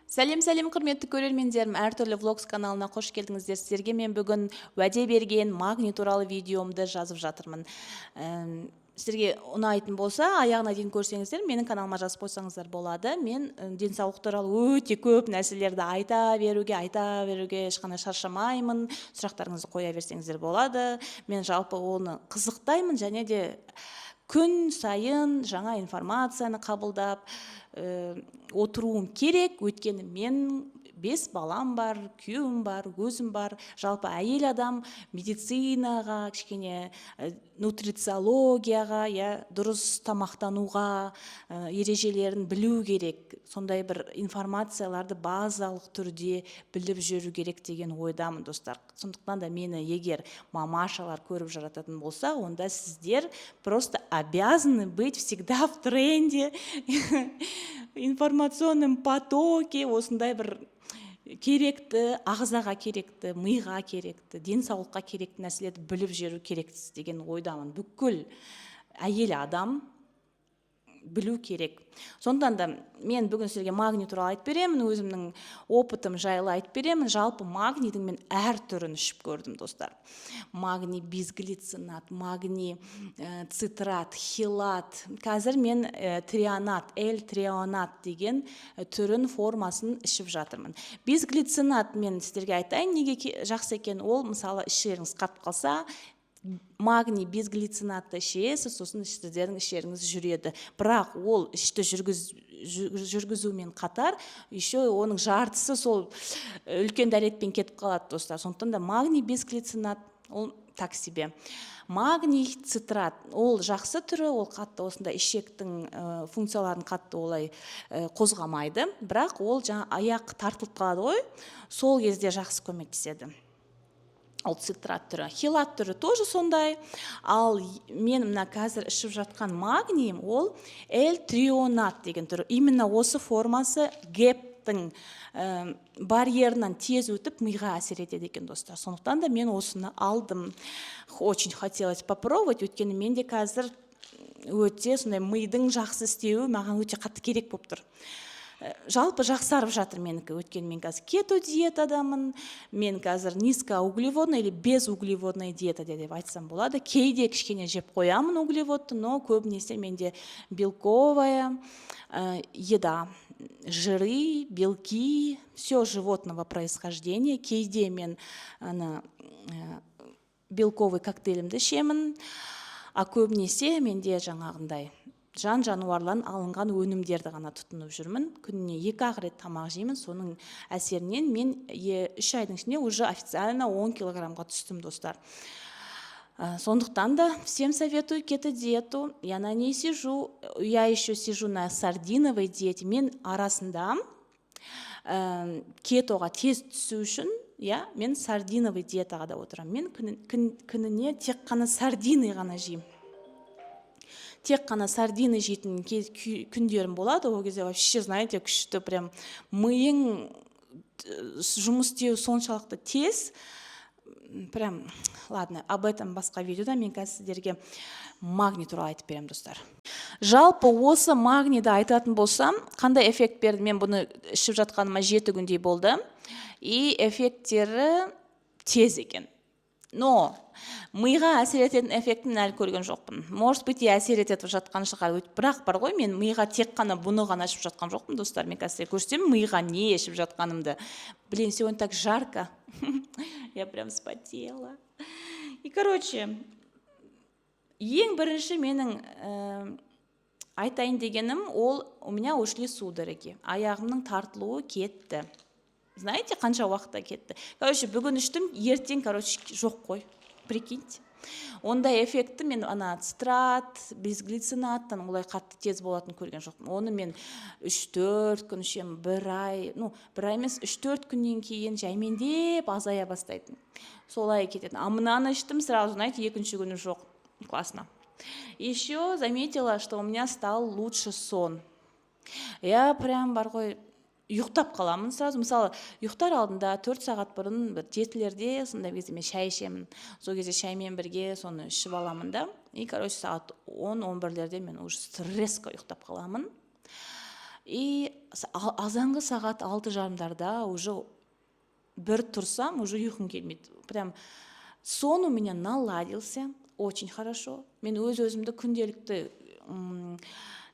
Сәлем, сәлем, құрметті көрермендерім! Әртүрлі влогс каналына қош келдіңіздер. Сіздерге мен бүгін уәде берген магний туралы видеомды жазып жатырмын. Сіздерге ұнайтын болса, аяғына дейін көрсеңіздер, менің каналыма жазып қойсаңыздар болады. Мен денсаулық туралы өте көп нәрселерді айта беруге ешқандай шаршамаймын. Сұрақтарыңызды қоя берсеңіздер болады. Мен жалпы оны қызықтаймын және де күн сайын жаңа информацияны қабылдап отыруым керек, өйткені мен бес балам бар, күйеуім бар, өзім бар. Жалпы әйел адам медицинаға, кішкене нутрициологияға, иә, дұрыс тамақтануға, ережелерін білу керек. Сондай бір информацияларды базалық түрде біліп жүру керек деген ойдамын, достар. Сондықтан да мені егер мамашалар көріп жататын болса, онда сіздер просто обязаны быть всегда в тренде, информационном потоке. Осындай бір керекті, ағзаға керекті, миға керекті, денсаулыққа керекті нәрселерді біліп жүру керексіз деген ойдамын. Бүкіл әйел адам білу керек. Сондықтан да мен бүгін сіздерге магний туралы айтып беремін, өзімнің опытым жайлы айтып беремін. Жалпы магнийдің мен әр түрін ішіп көрдім, достар: магний бисглицинат, магний цитрат, хелат. Қазір мен треонат, л треонат деген түрін, формасын ішіп жатырмын. Бисглицинат, мен сіздерге айтайын, неге жақсы екен. Ол, мысалы, ішеріңіз қатып қалса, магний бисглицинатты ішесіз, сосын сіздердің ішеріңіз жүреді. Бірақ ол ішті жүргізумен қатар еще оның жартысы сол үлкен дәретпен кетіп қалады, достар. Сондықтан да магний бисглицинат ол так себе. Магний цитрат ол жақсы түрі, ол қатты осындай ішектің функцияларын қатты олай қозғамайды, бірақ ол жаңа аяқ тартылып қалады ғой, сол кезде жақсы көмектеседі. Ол цитрат түрі. Хелат түрі тоже сондай. Ал мен мына қазір ішіп жатқан магнием ол л трионат деген түрі. Именно осы формасы ГЭБтің барьерінен тез өтіп, миға әсер етеді екен, достар. Сондықтан да мен осыны алдым. Очень хотелось попробовать, өйткені менде қазір өте сондай мидың жақсы істеуі маған өте қатты керек болып тұр. Жалпы жақсарып жатыр менікі, өйткені мен қазір кето диетадамын. Мен қазір низкоуглеводный или безуглеводный диетада деп айтсам болады. Кейде кішкене жеп қоямын углеводты, но көбінесе менде белковая еда, жиры, белки, все животного происхождения. Кейде мен ана белковый коктейлімді ішемін, а көбінесе менде жаңағындай жан жануарлардан алынған өнімдерді ғана тұтынып жүрмін. Күніне екі ақ рет тамақ жеймін. Соның әсерінен мен 3 айдың ішінде уже официально 10 килограммға түстім, достар. Сондықтан да всем советую кето диету. Я на ней сижу, я еще сижу на сардиновой диете. Мен арасында кетоға тез түсу үшін, иә, мен сардиновый диетаға да отырамын. Мен күніне тек қана сардины ғана жеймін. Тек қана сардины жейтін күндерім болады. Ол кезде вообще, знаете, күшті, прям миың жұмыс істеуі соншалықты тез прям. Ладно, об этом басқа видеода. Мен қазір сіздерге магний туралы айтып беремін, достар. Жалпы осы магнийді айтатын болсам, қандай эффект берді? Мен бұны ішіп жатқаныма 7 күндей болды, и эффекттері тез екен, но миға әсер ететін эффектін әлі көрген жоқпын. Может быть, и әсер етіп жатқан шығар. Бірақ бар ғой, мен миға тек қана бұны ғана ішіп жатқан жоқпын, достар. Мен қазір сізге көрсетемін миға не ішіп жатқанымды. Блин, сегодня так жарко, я прям вспотела. И, короче, ең бірінші менің айтайын дегенім ол: у меня ушли судороги, аяғымның тартылуы кетті. Знаете, қанша уақытта кетті? Короче, бүгін іштім, ертең, короче, жоқ қой, прикиньте. Ондай эффектті мен ана цитрат, бисглицинаттан олай қатты тез болатынын көрген жоқпын. Оны мен 3-4 күн ішемін, бір ай, ну, бір ай емес, 3-4 күннен кейін жаймендеп азая бастайтын, солай кететін. А мынаны іштім, сразу, знаете, екінші күні жоқ. Классно. Еще заметила, что у меня стал лучше сон. Я прям бар ғой, ұйықтап қаламын сразу. Мысалы, ұйықтар алдында 4 сағат бұрын, бір 7-лерде, сондай кезде мен шай ішемін. Сол кезде шаймен бірге соны ішіп аламын да, и, короче, сағат 10-11-лерде мен уже резко ұйықтап қаламын. И азанғы сағат 6:30-дарда уже бір тұрсам, уже ұйқым келмейді. Прям сон у меня наладился очень хорошо. Мен өз өзімді күнделікті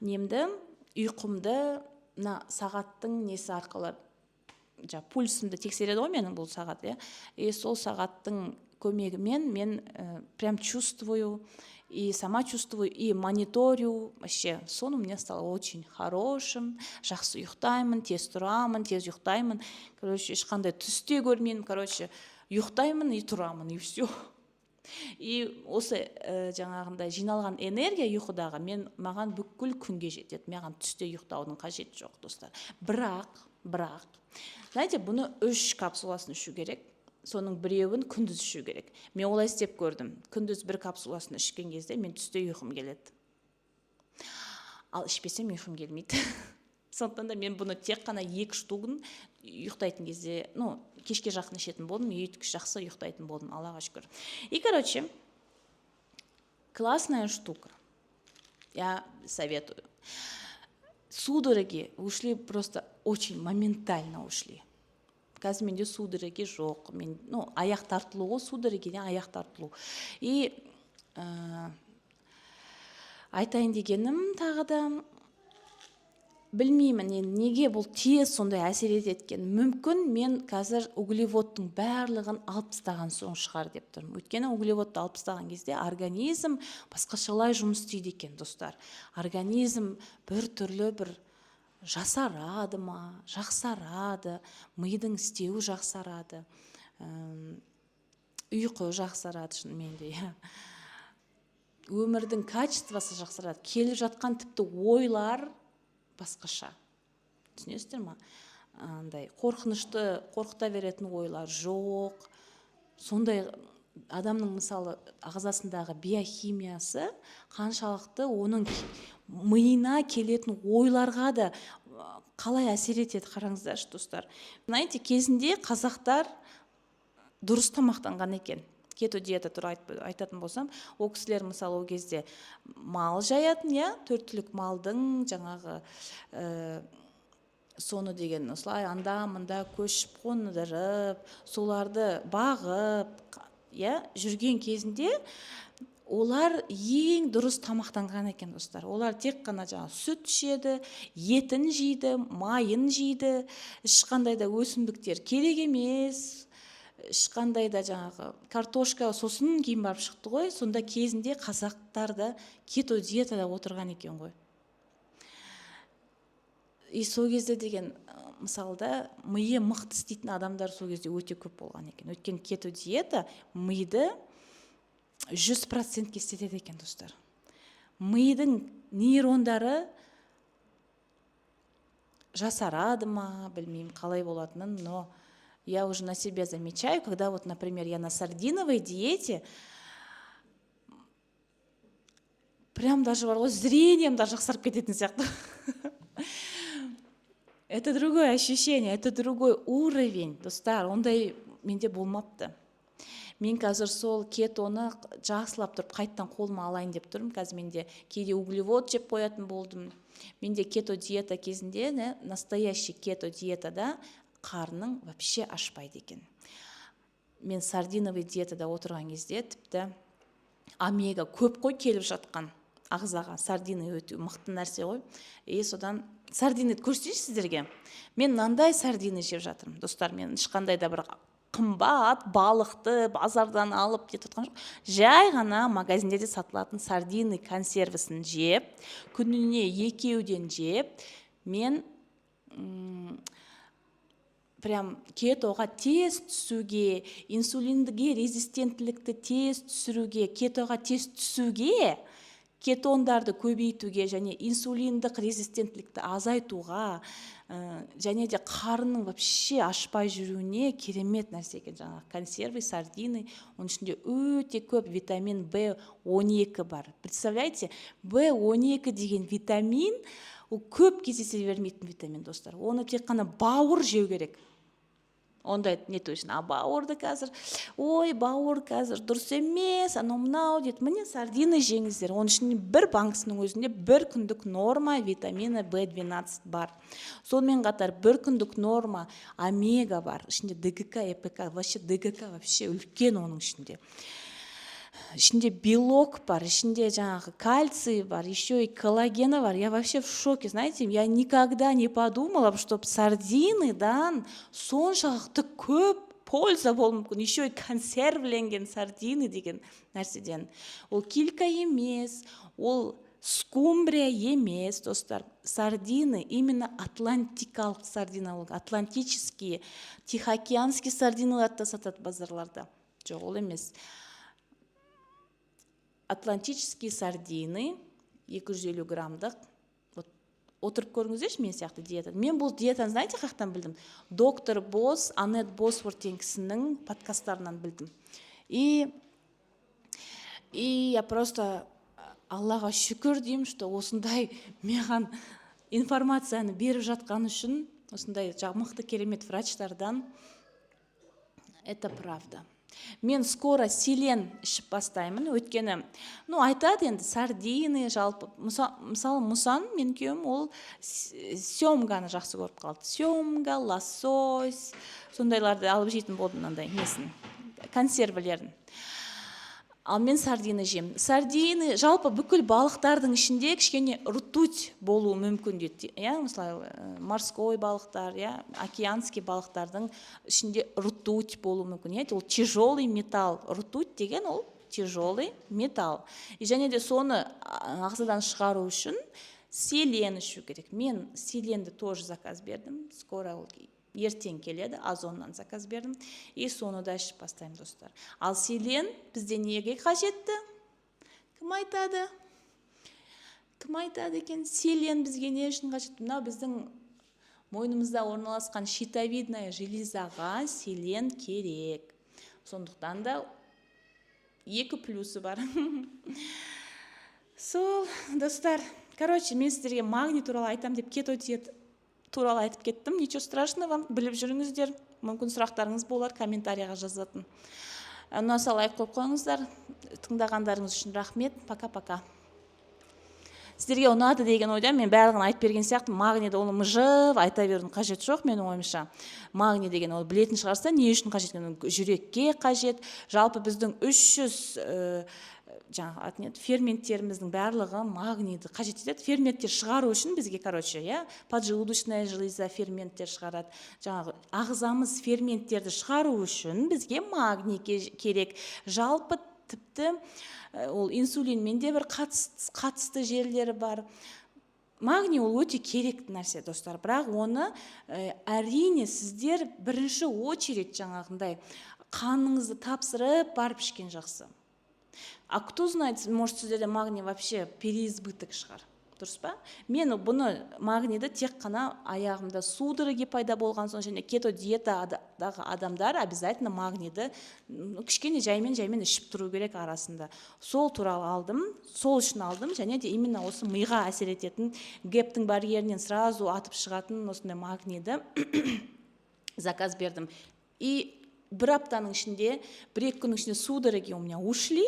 немді, ұйқымды мына сағаттың несі арқылы, жаңа пульсімді тексереді ғой менің бұл сағат, иә. И сол сағаттың көмегімен мен прям чувствую, и сама чувствую, и мониторю. Вообще сон у меня стал очень хорошим. Жақсы ұйықтаймын, тез тұрамын, тез ұйықтаймын. Короче, ешқандай түс те көрмеймін. Короче, ұйықтаймын и тұрамын, и все. И осы жаңағындай жиналған энергия ұйқыдағы мен маған бүкіл күнге жетеді. Маған түсте ұйықтаудың қажеті жоқ, достар. Бірақ, знаете, бұны үш капсуласын ішу керек, соның біреуін күндіз ішу керек. Мен олай істеп көрдім. Күндіз бір капсуласын ішкен кезде мен түсте ұйқым келеді, ал ішпесем, ұйқым келмейді. Сондықтан да мен бұны тек қана екі штугін ұйықтайтын кезде, ну, кешке жақын ішетін болдым и жақсы ұйықтайтын болдым, Аллаға шүкір. И, короче, классная штука, я советую. Судороги ушли, просто очень моментально ушли. Қазір менде судороги жоқ. Мен, ну, аяқ тартылу ғой, судороги, аяқ тартылу. И айтайын дегенім тағы да, білмеймін енді, неге бұл тез сондай әсер етеді екен. Мүмкін, мен қазір углеводтың барлығын алып тастаған соң шығар деп тұрмын. Өйткені углеводты алып тастаған кезде организм басқашалай жұмыс істейді екен, достар. Организм бір түрлі бір жасарады ма, жақсарады, мидың істеуі жақсарады, ұйқы жақсарады, шынымен де, иә, өмірдің качествосы жақсарады. Келіп жатқан тіпті ойлар басқаша, түсінесіздер ма? Андай қорқынышты, қорқыта беретін ойлар жоқ. Сондай адамның, мысалы, ағзасындағы биохимиясы қаншалықты оның миына келетін ойларға да қалай әсер етеді, қараңыздаршы, достар. Знаете, кезінде қазақтар дұрыс тамақтанған екен. Кето диета туралы айтатын болсам, ол кісілер, мысалы, ол кезде мал жаятын, иә, төрт түлік малдың жаңағы соны деген осылай анда мында көшіп қондырып, соларды бағып, иә, жүрген кезінде олар ең дұрыс тамақтанған екен, достар. Олар тек қана жаңағы сүт ішеді, етін жейді, майын жейді, ешқандай да өсімдіктер керек емес, ешқандай да жаңағы картошка сосын кейін барып шықты ғой. Сонда кезінде қазақтар да кето диетада отырған екен ғой. И сол кезде деген, мысалы да, миы мықты істейтін адамдар сол кезде өте көп болған екен. Өйткені кето диета миды 100%-ке істетеді екен, достар. Мидың нейрондары жасарады ма, білмеймін қалай болатынын, но я уже на себе замечаю, когда вот, например, я на сардиновой диете, прям даже бар ғой, зрением да жақсарып кететін сияқты. Это другое ощущение, это другой уровень, достар. Ондай менде болмапты. Мен қазір сол кетоны жақсылап тұрып қайттан қолыма алайын деп тұрмын. Қазір менде кейде углевод жеп қоятын болдым. Менде кето диета кезінде, не, настоящий кето диетада қарның вообще ашпайды екен. Мен сардиновый диетада отырған кезде тіпті омега көп қой келіп жатқан ағзаға. Сардина өте мықты нәрсе ғой. И содан сардинаны көрсетейінші сіздерге. Мен мынандай сардина жеп жатырмын, достар. Мен ешқандай да бір қымбат балықты базардан алып кетіп жатқан жоқ, жай ғана магазиндерде сатылатын сардины консервісін жеп, күніне екеуден жеп, мен прям кетоға тез түсуге, инсулиндіге резистенттілікті тез түсіруге, кетоға тез түсуге, кетондарды көбейтуге және инсулиндік резистенттілікті азайтуға, және де қарынның вообще ашпай жүруіне керемет нәрсе екен жаңағы консервы, сардины. Оның ішінде өте көп витамин В12 бар. Представляете, В12 деген витамин, ол көп кездесе бермейтін витамин, достар. Оны тек қана бауыр жеу керек. Ондай нету үшін. А бауырды қазір, ой, бауыр қазір дұрыс емес, анау мынау дейді. Міне, сардина жеңіздер. Оның ішінде бір банкісінің өзінде бір күндік норма витамина В12 бар. Сонымен қатар бір күндік норма омега бар, ішінде ДГК, ЭПК. Вообще ДГК вообще үлкен. Оның ішінде белок бар, ішінде жаңағы кальций бар, еще и коллагені бар. Я вообще в шоке, знаете, я никогда не подумала, что сардиныдан соншалықты көп польза болуы мүмкін, еще и консервіленген сардины деген нәрседен. Ол килька емес, ол скумбрия емес, достар. Сардины, именно атлантикалық сардина, ол атлантические, тихоокеанский сардиналарды да сатады базарларда. Жоқ, ол емес, атлантические сардины 250 граммдық. Вот отырып көріңіздерші мен сияқты диета. Мен бұл диетаны, знаете, қаяқтан білдім? Доктор Босс, Аннет Босворт деген кісінің подкасттарынан білдім. И я просто Аллаға шүкір деймін, что осындай маған информацияны беріп жатқан үшін, осындай мықты, керемет врачтардан. Это правда. Мен скоро селен ішіп бастаймын, өйткені, ну, айтады енді, сардины жалпы. Мысалы, Мұсан, менің күйеуім, ол семганы жақсы көріп қалды. Семга, лосось, сондайларды алып жейтін болды, мынандай несін, консервілерін. Ал мен сардина жеймін. Сардины, жалпы бүкіл балықтардың ішінде кішкене ртуть болуы мүмкін дейді, иә. Мысалы, морской балықтар, иә, океанский балықтардың ішінде ртуть болуы мүмкін, иә. Ол тяжелый металл, ртуть деген ол тяжелый металл. И және де соны ағзадан шығару үшін селен ішу керек. Мен селенді тоже заказ бердім, скоро ол ертең келеді, Озоннан заказ бердім, и соны да ішіп бастаймын, достар. Ал селен бізде неге қажетті? Кім айтады, кім айтады екен? Селен бізге не үшін қажет? Мынау біздің мойнымызда орналасқан щитовидная железаға селен керек. Сондықтан да екі плюсы бар сол, достар. Короче, мен сіздерге магний туралы айтам деп, кето диета туралы айтып кеттім. Ничего страшного, біліп жүріңіздер, мүмкін, сұрақтарыңыз болар, комментарийға жазатын. Ұнаса, лайк қойып қойыңыздар. Тыңдағандарыңыз үшін рахмет. Пока, пока. Сіздерге ұнады деген ойда. Мен барлығын айтып берген сияқтымын. Магнийді, оны мыжып айта берудің қажеті жоқ, менің ойымша. Магний деген ол білетін шығарсыздар, не үшін қажет екенін. Жүрекке қажет. Жалпы біздің 300 жаңағы аты не еді, ферменттеріміздің барлығы магнийді қажет етеді ферменттер шығару үшін бізге. Короче, иә, поджелудочная железа ферменттер шығарады. Жаңағы ағзамыз ферменттерді шығару үшін бізге магний керек. Жалпы, тіпті ол инсулинмен де бір қатысты жерлері бар. Магний ол өте керекті нәрсе, достар. Бірақ оны, әрине, сіздер бірінші очередь жаңағындай қаныңызды тапсырып барып ішкен жақсы. А кто знает, может, сіздерде магний вообще переизбыток шығар, дұрыс па? Мен бұны, магнийді тек қана аяғымда судороги пайда болған соң және кето диетадағы адамдар обязательно магнийді кішкене жаймен жаймен ішіп тұру керек арасында. Сол туралы алдым, сол үшін алдым. Және де именно осы миға әсер ететін, ГЭБтің барьерінен сразу атып шығатын осындай магнийді заказ бердім. И бір аптаның ішінде, 1-2 күннің ішінде судороги у меня ушли.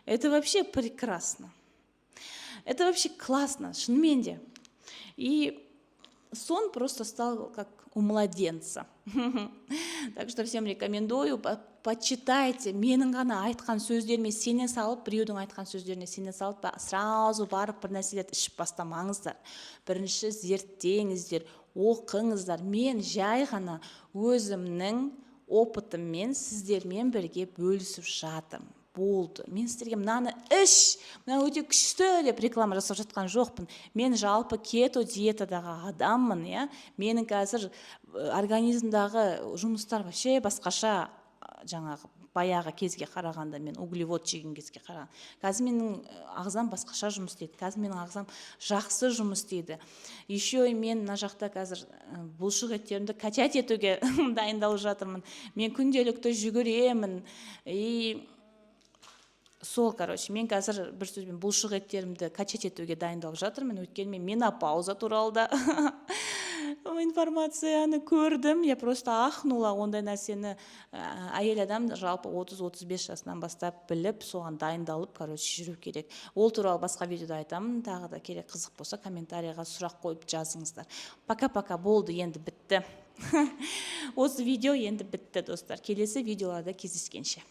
Это вообще прекрасно, это вообще классно, шынымен де. И сон просто стал как у младенца. Так что всем рекомендую, почитайте. Менің ғана айтқан сөздеріме сене салып, біреудің айтқан сөздеріне сене салып, сразу барып бір нәрселерді ішіп бастамаңыздар. Бірінші зерттеңіздер, оқыңыздар. Мен жай ғана өзімнің опытыммен сіздермен бірге бөлісіп жатырмын, болды. Мен сіздерге «мынаны іш, мынау өте күшті» деп реклама жасап жатқан жоқпын. Мен жалпы кето диетадағы адаммын, иә. Менің қазір организмдағы жұмыстар вообще басқаша, жаңағы баяғы кезге қарағанда, мен углевод жеген кезге қарағанда қазір менің ағзам басқаша жұмыс істейді. Қазір менің ағзам жақсы жұмыс істейді. Еще и мен мына жақта қазір бұлшық еттерімді качать етуге дайындалып жатырмын. Мен күнделікті жүгіремін. И сол, короче, мен қазір бір сөзбен бұлшық еттерімді качать етуге дайындалып жатырмын, өйткені мен менопауза туралы да Информацияны көрдім, я просто ахнула. Ондай нәрсені әйел адам жалпы 30-35 жасынан бастап біліп, соған дайындалып, короче, жүру керек. Ол туралы басқа видеода айтамын. Тағы да керек, қызық болса, комментарийға сұрақ қойып жазыңыздар. Пока, пока, болды, енді бітті осы видео, енді бітті, достар. Келесі видеоларда кездескенше.